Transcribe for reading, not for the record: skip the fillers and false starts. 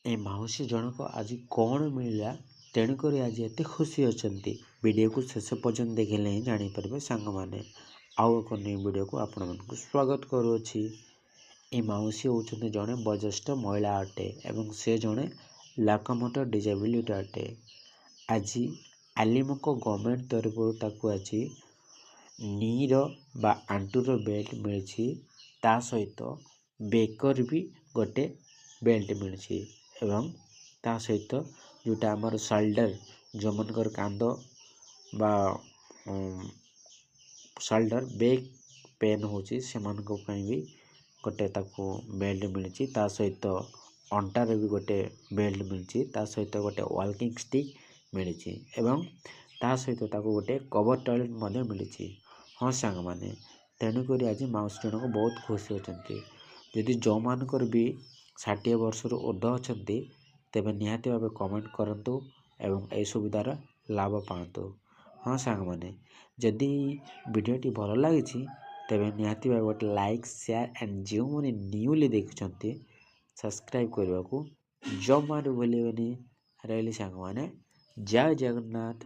ଏ ମାଉସୀ ଜଣକ ଆଜି କ'ଣ ମିଳିଲା, ତେଣୁକରି ଆଜି ଏତେ ଖୁସି ଅଛନ୍ତି? ଭିଡ଼ିଓକୁ ଶେଷ ପର୍ଯ୍ୟନ୍ତ ଦେଖିଲେ ହିଁ ଜାଣିପାରିବେ ସାଙ୍ଗମାନେ। ଆଉ ଏକ ନ୍ୟୁ ଭିଡ଼ିଓକୁ ଆପଣମାନଙ୍କୁ ସ୍ୱାଗତ କରୁଅଛି। ଏ ମାଉସୀ ହେଉଛନ୍ତି ଜଣେ ବୟୋଜ୍ୟେଷ୍ଠ ମହିଳା ଅଟେ ଏବଂ ସେ ଜଣେ ଲୋକୋମୋଟର ଡିଜେବିଲିଟି ଅଟେ। ଆଜି ଆଲିମଙ୍କ ଗଭର୍ଣ୍ଣମେଣ୍ଟ ତରଫରୁ ତାକୁ ଆଜି ନିର ବା ଆଣ୍ଠୁର ବେଲ୍ଟ ମିଳିଛି, ତା ସହିତ ବେକର ବି ଗୋଟେ ବେଲ୍ଟ ମିଳିଛି ଏବଂ ତା ସହିତ ଯେଉଁଟା ଆମର ସୋଲ୍ଡର, ଯେଉଁମାନଙ୍କର କାନ୍ଧ ବା ସୋଲ୍ଡର ବେକ୍ ପେନ୍ ହେଉଛି, ସେମାନଙ୍କ ପାଇଁ ବି ଗୋଟେ ତାକୁ ବେଲ୍ଟ ମିଳିଛି। ତା ସହିତ ଅଣ୍ଟାରେ ବି ଗୋଟେ ବେଲ୍ଟ ମିଳିଛି, ତା ସହିତ ଗୋଟେ ୱାକିଂ ଷ୍ଟିକ୍ ମିଳିଛି ଏବଂ ତା ସହିତ ତାକୁ ଗୋଟେ କଭର ଟଏଲେଟ୍ ମଧ୍ୟ ମିଳିଛି। ହଁ ସାଙ୍ଗମାନେ, ତେଣୁକରି ଆଜି ମାଉସୀ ଜଣକ ବହୁତ ଖୁସି ଅଛନ୍ତି। ଯଦି ଯେଉଁମାନଙ୍କର ବି 60 ବର୍ଷରୁ ଉର୍ଦ୍ଧ୍ୱ ଅଛନ୍ତି, ତେବେ ନିହାତି ଭାବେ କମେଣ୍ଟ କରନ୍ତୁ ଏବଂ ଏହି ସୁବିଧାର ଲାଭ ପାଆନ୍ତୁ। ହଁ ସାଙ୍ଗମାନେ, ଯଦି ଭିଡ଼ିଓଟି ଭଲ ଲାଗିଛି, ତେବେ ନିହାତି ଭାବେ ଗୋଟେ ଲାଇକ୍, ସେୟାର ଆଣ୍ଡ ଯେଉଁମାନେ ନ୍ୟୁଲି ଦେଖୁଛନ୍ତି, ସବସ୍କ୍ରାଇବ୍ କରିବାକୁ ଜମାରୁ ଭୁଲିବେନି। ରହିଲି ସାଙ୍ଗମାନେ, ଜୟ ଜଗନ୍ନାଥ।